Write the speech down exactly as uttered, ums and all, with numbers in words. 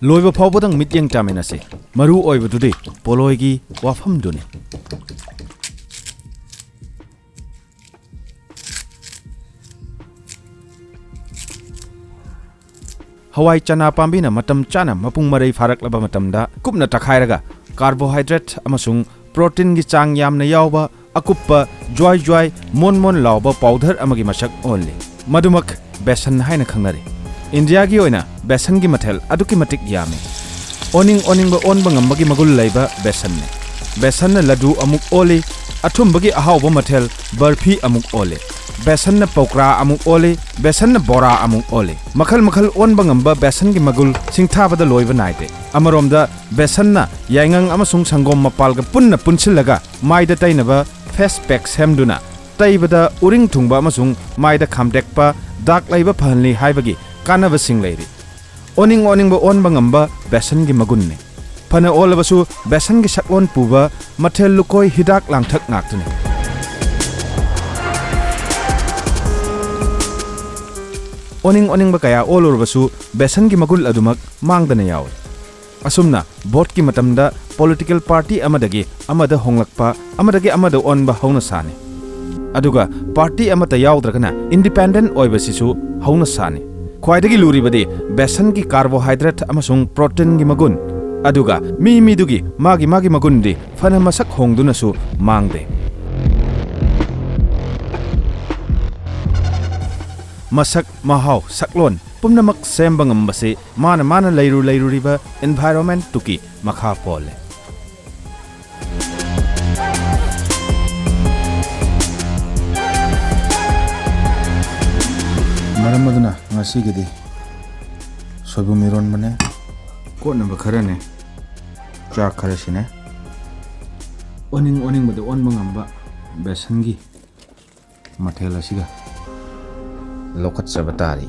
ꯂꯣꯏꯕ ꯐꯥꯎꯕꯗꯪ ꯃꯤꯠꯌꯦꯡ ꯇꯥꯃꯤꯟꯅꯁꯤ꯫ ꯃꯔꯨ ꯑꯣꯏꯕꯗꯨꯗꯤ ꯄꯣꯂꯣꯏꯒꯤ ꯋꯥꯐꯝꯗꯨꯅꯤ꯫ ꯍꯋꯥꯏ ꯆꯅꯥ ꯄꯥꯝꯕꯤꯅ ꯃꯇꯝ ꯆꯥꯅ ꯃꯄꯨꯡ ꯃꯔꯩ ꯐꯥꯔꯛꯂꯕ ꯃꯇꯝꯗ ꯀꯨꯞꯅ ꯇꯛꯈꯥꯏꯔꯒ carbohydrate ꯑꯃꯁꯨꯡ proteinꯒꯤ ꯆꯥꯡ ꯌꯥꯝꯅ ꯌꯥꯎꯕ ꯑꯀꯨꯞꯄ, ꯖ꯭ꯋꯥꯏ ꯖ꯭ꯋꯥꯏ, ꯃꯣꯟ ꯃꯣꯟ ꯂꯥꯎꯕ powder ꯑꯃꯒꯤ ꯃꯁꯛ ꯑꯣꯜꯂꯤ꯫ ꯃꯗꯨꯃꯛ ꯕꯦꯁꯟ ꯍꯥꯏꯅ ꯈꯪꯅꯔꯤ꯫ ꯏꯟꯗꯤꯌꯥꯒꯤ ꯑꯣꯏꯅ ꯕꯦꯁꯟꯒꯤ ꯃꯊꯦꯜ ꯑꯗꯨꯛꯀꯤ ꯃꯇꯤꯛ ꯌꯥꯝꯃꯤ꯫ ꯑꯣꯅꯤꯡ ꯑꯣꯅꯤꯡꯕ ꯑꯣꯟꯕ ꯉꯝꯕꯒꯤ ꯃꯒꯨꯟ ꯂꯩꯕ ꯕꯦꯁꯟꯅꯤ꯫ ꯕꯦꯁꯟꯅ ꯂꯗꯨ ꯑꯃꯨꯛ ꯑꯣꯜꯂꯤ, ꯑꯊꯨꯝꯕꯒꯤ ꯑꯍꯥꯎꯕ ꯃꯊꯦꯜ ꯕꯔꯐꯤ ꯑꯃꯨꯛ ꯑꯣꯜꯂꯤ꯫ ꯕꯦꯁꯟꯅ ꯄꯧꯀ꯭ꯔꯥ ꯑꯃꯨꯛ ꯑꯣꯜꯂꯤ, ꯕꯦꯁꯟꯅ ꯕꯣꯔꯥ ꯑꯃꯨꯛ ꯑꯣꯜꯂꯤ꯫ ꯃꯈꯜ ꯃꯈꯜ ꯑꯣꯟꯕ ꯉꯝꯕ ꯕꯦꯁꯟꯒꯤ ꯃꯒꯨꯜ ꯁꯤꯡꯊꯥꯕꯗ ꯂꯣꯏꯕ ꯅꯥꯏꯗꯦ꯫ ꯑꯃꯔꯣꯝꯗ ꯕꯦꯁꯟꯅ ꯌꯥꯏꯉꯪ ꯑꯃꯁꯨꯡ ꯁꯪꯒꯣꯝ ꯃꯄꯥꯜꯒ ꯄꯨꯟꯅ ꯄꯨꯟꯁꯤꯜꯂꯒ ꯃꯥꯏꯗ ꯇꯩꯅꯕ face pack ꯁꯦꯝꯗꯨꯅ ꯇꯩꯕꯗ ꯎꯔꯤꯡ ꯊꯨꯡꯕ ꯑꯃꯁꯨꯡ ꯃꯥꯏꯗ ꯈꯥꯝꯗꯦꯛꯄ, ꯗꯥꯛ ꯂꯩꯕ ꯐꯍꯜꯂꯤ ꯍꯥꯏꯕꯒꯤ ꯀꯥꯟꯅꯕꯁꯤꯡ ꯂꯩꯔꯤ꯫ ꯑꯣꯅꯤꯡ ꯑꯣꯅꯤꯡꯕ ꯑꯣꯟꯕ ꯉꯝꯕ ꯕꯦꯁꯟꯒꯤ ꯃꯒꯨꯟꯅꯤ꯫ ꯐꯅ ꯑꯣꯜꯂꯕꯁꯨ ꯕꯦꯁꯟꯒꯤ ꯁꯛꯂꯣꯟ ꯄꯨꯕ ꯃꯊꯦꯜ ꯂꯨꯀꯣꯏ ꯍꯤꯗꯥꯛ ꯂꯥꯡꯊꯛ ꯉꯥꯛꯇꯅꯤ꯫ ꯑꯣꯅꯤꯡ ꯑꯣꯅꯤꯡꯕ ꯀꯌꯥ ꯑꯣꯜꯂꯨꯔꯕꯁꯨ ꯕꯦꯁꯟꯒꯤ ꯃꯒꯨꯟ ꯑꯗꯨꯃꯛ ꯃꯥꯡꯗꯅ ꯌꯥꯎꯏ꯫ ꯑꯁꯨꯝꯅ ꯚꯣꯠꯀꯤ ꯃꯇꯝꯗ political party ꯑꯃꯗꯒꯤ ꯑꯃꯗ ꯍꯣꯡꯂꯛꯄ, ꯑꯃꯗꯒꯤ ꯑꯃꯗ ꯑꯣꯟꯕ ꯍꯧꯅꯁꯥꯅꯤ꯫ ꯑꯗꯨꯒ party ꯑꯃꯠꯇ ꯌꯥꯎꯗ꯭ꯔꯒꯅ independent ꯑꯣꯏꯕꯁꯤꯁꯨ ꯍꯧꯅꯁꯥꯅꯤ꯫ ꯈ꯭ꯋꯥꯏꯗꯒꯤ ꯂꯨꯔꯤꯕꯗꯤ ꯕꯦꯁꯟꯒꯤ carbohydrate ꯑꯃꯁꯨꯡ proteinꯒꯤ ꯃꯒꯨꯟ, ꯑꯗꯨꯒ ꯃꯤ ꯃꯤꯗꯨꯒꯤ ꯃꯥꯒꯤ ꯃꯥꯒꯤ ꯃꯒꯨꯟꯗꯤ ꯐꯅ ꯃꯁꯛ ꯍꯣꯡꯗꯨꯅꯁꯨ ꯃꯥꯡꯗꯦ꯫ ꯃꯁꯛ, ꯃꯍꯥꯎ, ꯁꯛꯂꯣꯟ ꯄꯨꯝꯅꯃꯛ ꯁꯦꯝꯕ ꯉꯝꯕꯁꯤ ꯃꯥꯅ ꯃꯥꯅ ꯂꯩꯔꯨ ꯂꯩꯔꯨꯔꯤꯕ environment ꯇꯨꯒꯤ ꯃꯈꯥ ꯄꯣꯜꯂꯦ꯫ ꯃꯔꯝ ꯑꯗꯨꯅ ꯉꯁꯤꯒꯤꯗꯤ ꯁꯣꯏꯕꯨꯝ ꯏꯔꯣꯟꯕꯅꯦ, ꯀꯣꯠꯅꯕ ꯈꯔꯅꯦ, ꯆꯥꯛ ꯈꯔꯁꯤꯅꯦ, ꯑꯣꯅꯤꯡ ꯑꯣꯅꯤꯡꯕꯗ ꯑꯣꯟꯕ ꯉꯝꯕ ꯕꯦꯁꯟꯒꯤ ꯃꯊꯦꯜ ꯑꯁꯤꯒ ꯂꯧꯈꯠꯆꯕ ꯇꯥꯔꯤ꯫